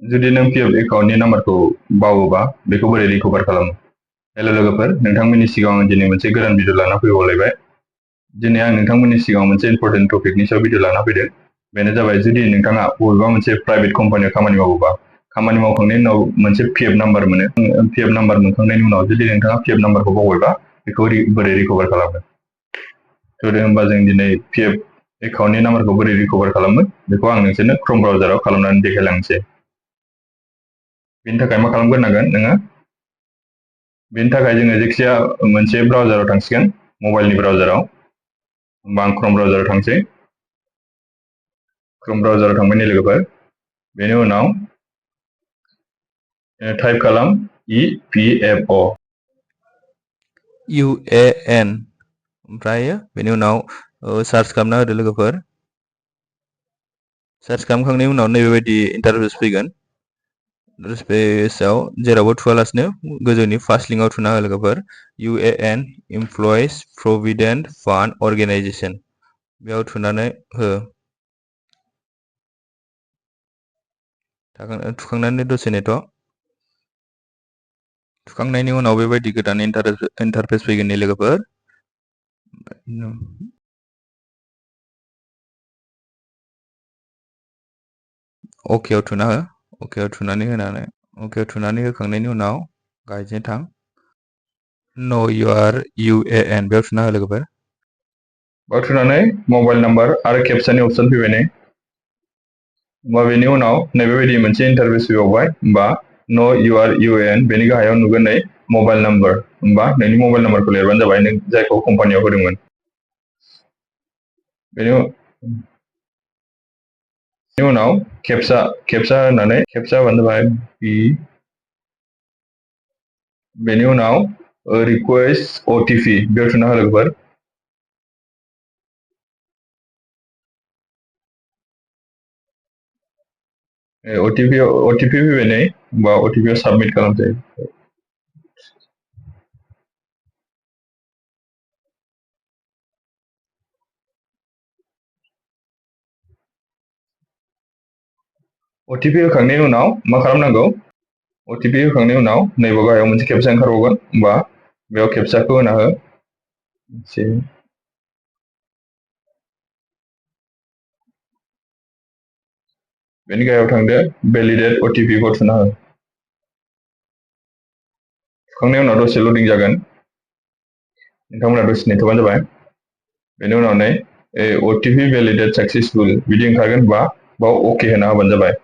जुदि नों पिएफ एकाउन्टनि नाम्बारखौ बावोबा बेखौ बोरै रिकभार खालामो? हेल' लोगोफोर, नोंथांमोननि सिगाङाव दिनै मोनसे गोदान भिडिअ लाना फैबावलायबाय। दिनै आं नोंथांमोननि सिगाङाव मोनसे इम्परटेन्ट टपिकनि सायाव भिडिअ लाना फैदों। बेनो जाबाय, जुदि नोंथाङा बबेबा मोनसे प्राइभेट कम्पानियाव खामानि मावोबा, खामानि मावखांनायनि उनाव मोनसे पिएफ नाम्बार मोनो। पिएफ नाम्बार मोनखांनायनि उनाव जुदि नोंथाङा पिएफ नाम्बारखौ बावबायबा बेखौ बोरै रिकभार खालामो? थ' होनबा जों दिनै पिएफ एकाउन्टनि नाम्बारखौ बोरै रिकभार खालामो बेखौ आं नोंसोरनो क्रोम ब्राउजाराव खालामनानै देखायलांसै। बेनि थाखाय मा खालामग्रोनांगोन नोङो? बेनि थाखाय जोङो जायखिजाया मोनसे ब्राउजाराव थांसिगोन, मबाइलनि ब्राउजाराव। होमबा आं क्रोम ब्राउजाराव थांसै। क्रोम ब्राउजाराव थांबाय लोगोफोर। बेनि उनाव टाइप खालाम epfo UAN ओमफ्राय बेनि उनाव सार्च खालामना होदो लोगोफोर। सार्च खालामखांनायनि उनाव नैबेबायदि इन्टारफेस फैगोन। इन्टारफेसआव जेरावबो थुआलासिनो गोजौनि फार्स्ट लिंकआव थुना हो लोगोफोर। UAN employees provident fund organisation, बेयाव थुनानै हो। थुखांनानै दसे नेथ'। थुखांनायनि उनाव बेबायदि गोदान इन्टारफेस फैगोन नै लोगोफोर। अकेआव थुना हो। अकेआव थुनानै होखांनायनि उनाव गाहायथिं थां। नो योर UAN बेयाव थुना हो लोगोफोर। बेयाव थुनानै मबाइल नाम्बार आरो केपचानि अपसन फैबाय नै। होमबा बेनि उनाव नैबेबायदि मोनसे इन्टारफेस फैबावबाय। होमबा नो योर UAN बेनि गाहायाव नुगोन नै मबाइल नाम्बार। होमबा नोंनि मबाइल नाम्बारखौ लिरबानो जाबाय, नों जायखौ कम्पानियाव होदोंमोन। बेनि उनाव केपचा होनानै केपचा होबानो जाबाय बेनि उनाव रिक्वेस्ट OTP बेयाव थुना हो लोगोफोर। OTP फैबाय नै। होमबा OTP आव साबमिट खालामसै। OTP होखांनायनि उनाव मा खालामनांगौ? OTP होखांनायनि उनाव नैबे गाहायाव मोनसे केपचा ओंखारबावगोन। होमबा बेयाव केपचाखौ होना हो। बेनि गाहायाव थांदो, भेलिडेट OTP खौ थुना हो। थुखांनायनि उनाव दसे लडिं जागोन। नोंथांमोना दसे नेथ'बानो जाबाय। बेनि उनाव नै OTP भेलिडेट साक्सेसफुल बिदि ओंखारगोन। होमबा बाव अके होना होबानो जाबाय।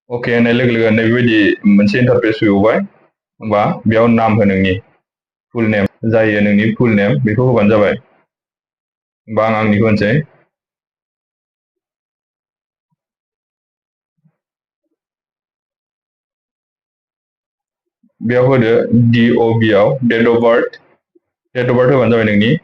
अके होनाय लोगो लोगो नैबेबायदि मोनसे इन्टारफेस फैबावबाय। होमबा बेयाव नाम हो, नोंनि फुल नेम जायो, नोंनि फुल नेम बेखौ होबानो जाबाय। होमबा आं आंनिखौ होनसै। बेयाव होदो DOB आव डेट अफ बार्थ होबानो जाबाय नोंनि।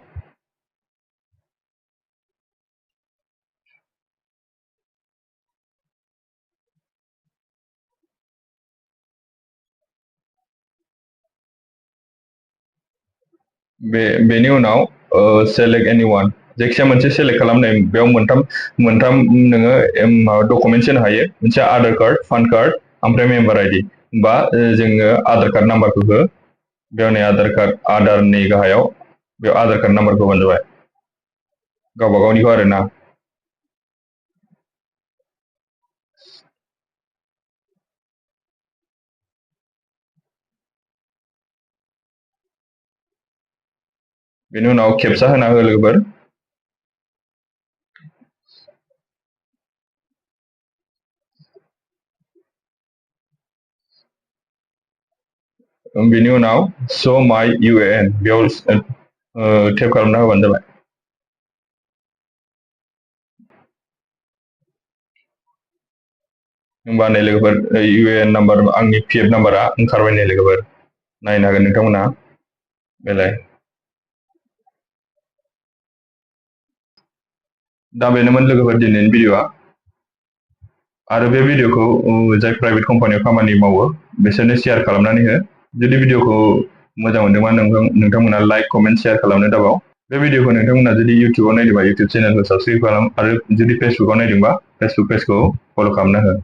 बेनि उनाव सेलेक्ट एनिवान, जायखिजाया मोनसे सेलेक्ट खालामनाय। बेयाव मोनथाम नोङो डकुमेन्ट्स होनो हायो। मोनसे आधार कार्ड, पान कार्ड, ओमफ्राय मेम्बार ID। होमबा जोङो आधार कार्ड नाम्बारखौ हो। बेयाव नै आधारनि गाहायाव बेयाव आधार कार्ड नाम्बारखौ होबानो जाबाय, गावबा गावनिखौ आरोना। बेनि उनाव केपचा होना हो लोगोफोर। बेनि उनाव श' माय UAN बेयाव टेप खालामना होबानो जाबाय। होमबा नै लोगोफोर UAN नाम्बार, आंनि PF नाम्बारा ओंखारबाय नै लोगोफोर। नायनो हागोन नोंथांमोना। बेलाय दा बेनोमोन लोगोफोर दिनैनि भिडिअ'आ। आरो बे भिडिअ'खौ जाय प्राइभेट कम्पानियाव खामानि मावो बिसोरनो शेयार खालामनानै हो। जुदि भिडिअ'खौ मोजां मोनदोंबा नोंथांमोना लाइक, कमेन्ट, शेयार खालामनो दाबाव। बे भिडिअ'खौ नोंथांमोना जुदि इउटुबाव नायदोंबा इउटुब चेनेलखौ साबस्क्राइब खालाम, आरो जुदि फेसबुकाव नायदोंबा फेसबुक पेजखौ फल' खालामना हो।